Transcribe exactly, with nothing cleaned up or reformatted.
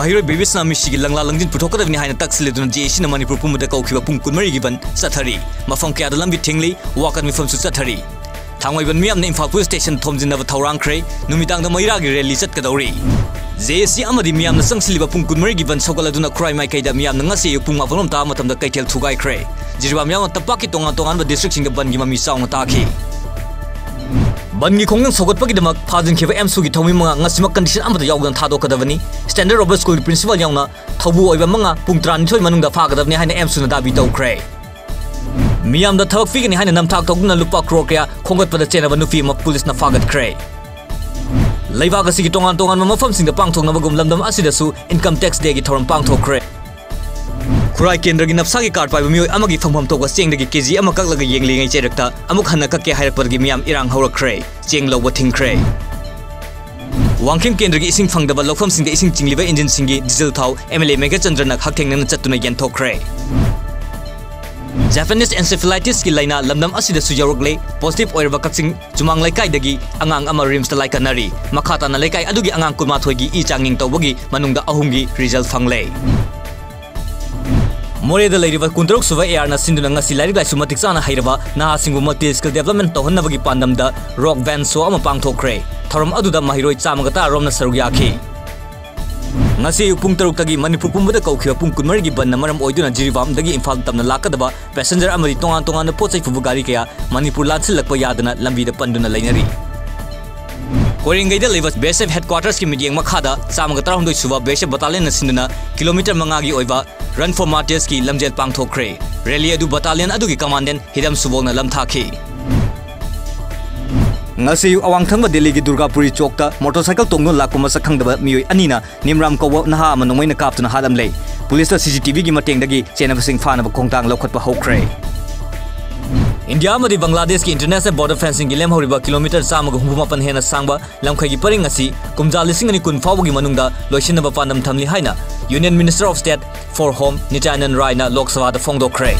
ꯃꯍꯩꯔꯣꯏ ꯕꯤꯕꯤꯁꯅꯥ ꯃꯤꯁꯤꯒꯤ ꯂꯪꯂꯥ ꯂꯪꯖꯤꯟ ꯄꯨꯊꯣꯛꯀꯗꯕꯅꯤ ꯍꯥꯏꯅ ꯇꯛꯁꯤꯜꯂꯗꯨꯅ ꯖꯦ ꯑꯦ ꯁꯤꯅ ꯃꯅꯤꯄꯨꯔ ꯄꯨꯝꯕꯗ ꯀꯧꯈꯤꯕ ꯄꯨꯡ ꯀꯨꯟꯃꯔꯤꯒꯤ ꯕꯟ ꯆꯠꯊꯔꯤ꯫ ꯃꯐꯝ ꯀꯌꯥꯗ ꯂꯝꯕꯤ ꯊꯤꯡꯂꯤ, ꯋꯥꯀꯠ ꯃꯤꯐꯝꯁꯨ ꯆꯠꯊꯔꯤ꯫ ꯊꯥꯡꯃꯩꯕꯟ ꯃꯤꯌꯥꯝꯅ ꯏꯝꯐꯥꯜ ꯄꯨꯂꯤꯁ ꯁ꯭ꯇꯦꯁꯟ ꯊꯣꯝꯖꯤꯟꯅꯕ ꯊꯧꯔꯥꯡꯈ꯭ꯔꯦ꯫ ꯅꯨꯃꯤꯗꯥꯡꯗ ꯃꯩꯔꯥꯒꯤ ꯔꯦꯂꯤ ꯆꯠꯀꯗꯧꯔꯤ꯫ ꯖꯦ ꯑꯦ ꯁꯤ ꯑꯃꯗꯤ ꯃꯤꯌꯥꯝꯅ ꯆꯪꯁꯤꯜꯂꯤꯕ ꯄꯨꯡ ꯀꯨꯟꯃꯔꯤꯒꯤ ꯕꯟ ꯁꯧꯒꯠꯂꯗꯨꯅ ꯈꯨꯔꯥꯏ ꯃꯥꯏꯀꯩꯗ ꯃꯤꯌꯥꯝꯅ ꯉꯁꯤ ꯑꯌꯨꯛ ꯄꯨꯡ ꯃꯥꯄꯜ ꯔꯣꯝ ꯇꯥꯕ ꯃꯇꯝꯗ ꯀꯩꯊꯦꯜ ꯊꯨꯒꯥꯏꯈ꯭ꯔꯦ꯫ ꯖꯤꯔꯤꯕꯥꯝ ꯌꯥꯎꯅ ꯇꯝꯄꯥꯛꯀꯤ ꯇꯣꯉꯥꯟ ꯇꯣꯉꯥꯟꯕ ꯗꯤꯁꯇ꯭ꯔꯤꯛꯁꯤꯡꯗ ꯕꯟꯒꯤ ꯃꯃꯤ ꯆꯥꯎꯅ ꯇꯥꯈꯤ꯫ ꯕꯟꯒꯤ ꯈꯣꯡꯖꯪ ꯁꯧꯒꯠꯄꯒꯤꯗꯃꯛ ꯐꯥꯖꯤꯟꯈꯤꯕ ꯑꯦꯝꯁꯨꯒꯤ ꯊꯧꯃꯤ ꯃꯉꯥ ꯉꯁꯤꯃꯛ ꯀꯟꯗꯤꯁꯟ ꯑꯃꯠꯇ ꯌꯥꯎꯗꯅ ꯊꯥꯗꯣꯛꯀꯗꯕꯅꯤ꯫ ꯁ꯭ꯇꯦꯟꯗꯔꯗ ꯔꯣꯕꯔꯠ ꯁ꯭ꯀꯨꯜꯒꯤ ꯄ꯭ꯔꯤꯟꯁꯤꯄꯥꯜ ꯌꯥꯎꯅ ꯊꯧꯕꯨ ꯑꯣꯏꯕ ꯃꯉꯥ ꯄꯨꯡ ꯇꯔꯥꯅꯤꯊꯣꯏ ꯃꯅꯨꯡꯗ ꯐꯥꯒꯗꯕꯅꯤ ꯍꯥꯏꯅ ꯑꯦꯝꯁꯨꯅ ꯗꯥꯕꯤ ꯇꯧꯈ꯭ꯔꯦ꯫ ꯃꯤꯌꯥꯝꯗ ꯊꯕꯛ ꯄꯤꯒꯅꯤ ꯍꯥꯏꯅ ꯅꯝꯊꯥꯛ ꯇꯧꯗꯨꯅ ꯂꯨꯄꯥ ꯀ꯭ꯔꯣꯔ ꯀꯌꯥ ꯈꯣꯝꯒꯠꯄꯗ ꯆꯦꯟꯅꯕ ꯅꯨꯄꯤ ꯑꯃ ꯄꯨꯂꯤꯁꯅ ꯐꯥꯒꯠꯈ꯭ꯔꯦ꯫ ꯂꯩꯕꯥꯛ ꯑꯁꯤꯒꯤ ꯇꯣꯉꯥꯟ ꯇꯣꯉꯥꯟꯕ ꯃꯐꯝꯁꯤꯡꯗ ꯄꯥꯡꯊꯣꯛꯅꯕꯒꯨꯝ ꯂꯝꯗꯝ ꯑꯁꯤꯗꯁꯨ ꯏꯟꯀꯝ ꯇꯦꯛꯁ ꯗꯦꯒꯤ ꯊꯧꯔꯝ ꯄꯥꯡꯊꯣꯛꯈ꯭ꯔꯦ꯫ ꯈꯨꯔꯥꯏ ꯀꯦꯟꯗ꯭ꯔꯒꯤ ꯅꯞꯁꯥꯒꯤ ꯀꯥꯔꯗ ꯄꯥꯏꯕ ꯃꯤꯑꯣꯏ ꯑꯃꯒꯤ ꯐꯪꯐꯝ ꯊꯣꯛꯄ ꯆꯦꯡꯗꯒꯤ ꯀꯦꯖꯤ ꯑꯃ ꯀꯛꯂꯒ ꯌꯦꯡꯂꯤꯉꯩ ꯆꯩꯔꯛꯇ ꯑꯃꯨꯛ ꯍꯟꯅ ꯀꯛꯀꯦ ꯍꯥꯏꯔꯛꯄꯗꯒꯤ ꯃꯤꯌꯥꯝ ꯏꯔꯥꯡ ꯍꯧꯔꯛꯈ꯭ꯔꯦ꯫ ꯆꯦꯡ ꯂꯧꯕ ꯊꯤꯡꯈ꯭ꯔꯦ꯫ ꯋꯥꯡꯈꯦꯝ ꯀꯦꯟꯗ꯭ꯔꯒꯤ ꯏꯁꯤꯡ ꯐꯪꯗꯕ ꯂꯧꯐꯝꯁꯤꯡꯗ ꯏꯁꯤꯡ ꯆꯤꯡꯂꯤꯕ ꯏꯟꯖꯤꯟꯁꯤꯡꯒꯤ ꯗꯤꯖꯜ ꯊꯥꯎ ꯑꯦꯝ ꯑꯦꯜ ꯑꯦ ꯃꯦꯘꯆꯟꯗ꯭ꯔꯅ ꯍꯛꯊꯦꯡꯅꯅ ꯆꯠꯇꯨꯅ ꯌꯦꯟꯊꯣꯛꯈ꯭ꯔꯦ꯫ ꯖꯄꯥꯅꯤꯁ encephalitis ꯀꯤ ꯂꯥꯏꯅꯥ ꯂꯝꯗꯝ ꯑꯁꯤꯗꯁꯨ ꯌꯧꯔꯛꯂꯦ꯫ ꯄꯣꯖꯤꯇꯤꯚ ꯑꯣꯏꯔꯕ ꯀꯛꯆꯤꯡ ꯆꯨꯃꯥꯡ ꯂꯩꯀꯥꯏꯗꯒꯤ ꯑꯉꯥꯡ ꯑꯃ ꯔꯤꯝꯁꯇ ꯂꯥꯏꯀꯠꯅꯔꯤ꯫ ꯃꯈꯥ ꯇꯥꯅ ꯂꯩꯀꯥꯏ ꯑꯗꯨꯒꯤ ꯑꯉꯥꯡ ꯀꯨꯟꯃꯥꯊꯣꯏꯒꯤ ꯏ ꯆꯥꯡꯌꯦꯡ ꯇꯧꯕꯒꯤ ꯃꯅꯨꯡꯗ ꯑꯍꯨꯝꯒꯤ ꯔꯤꯖꯜ ꯐꯪꯂꯦ꯫ ꯃꯣꯔꯦꯗ ꯂꯩꯔꯤꯕ ꯀꯨꯟꯇꯔꯨꯛ ꯁꯨꯕ ꯑꯦ ꯑꯥꯔꯅ ꯁꯤꯟꯗꯨꯅ ꯉꯁꯤ ꯂꯥꯏꯔꯤꯛ ꯂꯥꯏꯁꯨ ꯃꯇꯤꯛ ꯆꯥꯅ ꯍꯩꯔꯕ ꯅꯍꯥꯁꯤꯡꯕꯨ multi skill development ꯇꯧꯍꯟꯅꯕꯒꯤ ꯄꯥꯟꯗꯝꯗ ꯔꯣꯛ ꯕꯦꯟꯗ ꯁꯣ ꯑꯃ ꯄꯥꯡꯊꯣꯛꯈ꯭ꯔꯦ꯫ ꯊꯧꯔꯝ ꯑꯗꯨꯗ ꯃꯍꯩꯔꯣꯏ ꯆꯥꯝꯃꯒ ꯇꯔꯥ ꯔꯣꯝꯅ ꯁꯔꯨꯛ ꯌꯥꯈꯤ꯫ ꯉꯁꯤ ꯑꯌꯨꯛ ꯄꯨꯡ ꯇꯔꯨꯛꯇꯒꯤ ꯃꯅꯤꯄꯨꯔ ꯄꯨꯝꯕꯗ ꯀꯧꯈꯤꯕ ꯄꯨꯡ ꯀꯨꯟꯃꯔꯤꯒꯤ ꯕꯟꯗꯅ ꯃꯔꯝ ꯑꯣꯏꯗꯨꯅ ꯖꯤꯔꯤꯕꯥꯝꯗꯒꯤ ꯏꯝꯐꯥꯜ ꯇꯝꯅ ꯂꯥꯛꯀꯗꯕ ꯄꯦꯁꯦꯟꯖꯔ ꯑꯃꯗꯤ ꯇꯣꯉꯥꯟ ꯇꯣꯉꯥꯟꯕ ꯄꯣꯠ ꯆꯩ ꯄꯨꯕ ꯒꯥꯔꯤ ꯀꯌꯥ ꯃꯅꯤꯄꯨꯔ ꯂꯥꯟꯁꯤꯜꯂꯛꯄ ꯌꯥꯗꯅ ꯂꯝꯕꯤꯗ ꯄꯟꯗꯨꯅ ꯂꯩꯅꯔꯤ꯫ ꯀꯣꯏꯔꯦꯡꯒꯩꯗ ꯂꯩꯕ ꯕꯤ ꯑꯦꯁ ꯑꯦꯐ headquarters ꯀꯤ ꯃꯤꯠꯌꯦꯡ ꯃꯈꯥꯗ ꯆꯥꯝꯃꯒ ꯇꯔꯥꯍꯨꯝꯗꯣꯏ ꯁꯨꯕ ꯕꯤ ꯑꯦꯁ ꯑꯦꯐ battalion ꯅ ꯁꯤꯟꯗꯨꯅ ꯀꯤꯂꯣꯃꯤꯇꯔ ꯃꯉꯥꯒꯤ ꯑꯣꯏꯕ Run for Martyrs ꯀꯤ ꯂꯝꯖꯦꯜ ꯄꯥꯡꯊꯣꯛꯈ꯭ꯔꯦ꯫ ꯔꯦꯂꯤ ꯑꯗꯨ battalion ꯑꯗꯨꯒꯤ commandant ꯍꯤꯔꯝ ꯁꯨꯕꯣꯜꯅ ꯂꯝꯊꯥꯈꯤ꯫ ꯉꯁꯤ ꯑꯌꯨꯛ ꯑꯋꯥꯡ ꯊꯪꯕ ꯗꯦꯜꯂꯤꯒꯤ ꯗꯨꯔꯒꯥꯄꯨꯔꯤ ꯆꯣꯛꯇ ꯃꯣꯇꯣꯔꯁꯥꯏꯀꯜ ꯇꯣꯡꯗꯨꯅ ꯂꯥꯛꯄ ꯃꯁꯛ ꯈꯪꯗꯕ ꯃꯤꯑꯣꯏ ꯑꯅꯤꯅ ꯅꯤꯝꯔꯥꯝ ꯀꯧꯕ ꯅꯍꯥ ꯑꯃ ꯅꯣꯡꯃꯩꯅ ꯀꯥꯞꯇꯨꯅ ꯍꯥꯠꯂꯝꯂꯦ꯫ ꯄꯨꯂꯤꯁꯅ ꯁꯤ ꯁꯤ ꯇꯤ ꯚꯤ ꯒꯤ ꯃꯇꯦꯡꯗꯒꯤ ꯆꯦꯟꯅꯕꯁꯤꯡ ꯐꯥꯅꯕ ꯈꯣꯡꯊꯥꯡ ꯂꯧꯈꯠꯄ ꯍꯧꯈ꯭ꯔꯦ꯫ ꯏꯟꯗꯤꯌꯥ ꯑꯃꯗꯤ ꯕꯪꯒ꯭ꯂꯥꯗꯦꯁꯀꯤ international border fencing ꯒꯤ ꯂꯦꯝꯍꯧꯔꯤꯕ ꯀꯤꯂꯣꯃꯤꯇꯔ ꯆꯥꯝꯃꯒ ꯍꯨꯝꯐꯨ ꯃꯥꯄꯟ ꯍꯦꯟꯅ ꯁꯥꯡꯕ ꯂꯝꯈꯩꯒꯤ ꯄꯔꯤꯡ ꯑꯁꯤ ꯀꯨꯝꯖꯥ ꯂꯤꯁꯤꯡ ꯑꯅꯤ ꯀꯨꯟ ꯐꯥꯎꯕꯒꯤ ꯃꯅꯨꯡꯗ ꯂꯣꯏꯁꯤꯟꯅꯕ ꯄꯥꯟꯗꯝ ꯊꯝꯂꯤ ꯍꯥꯏꯅ Union Minister of State for Home ꯅꯤꯇ꯭ꯌꯥꯅꯟ ꯔꯥꯏꯅ ꯂꯣꯛ ꯁꯚꯥꯗ ꯐꯣꯡꯗꯣꯛꯈ꯭ꯔꯦ꯫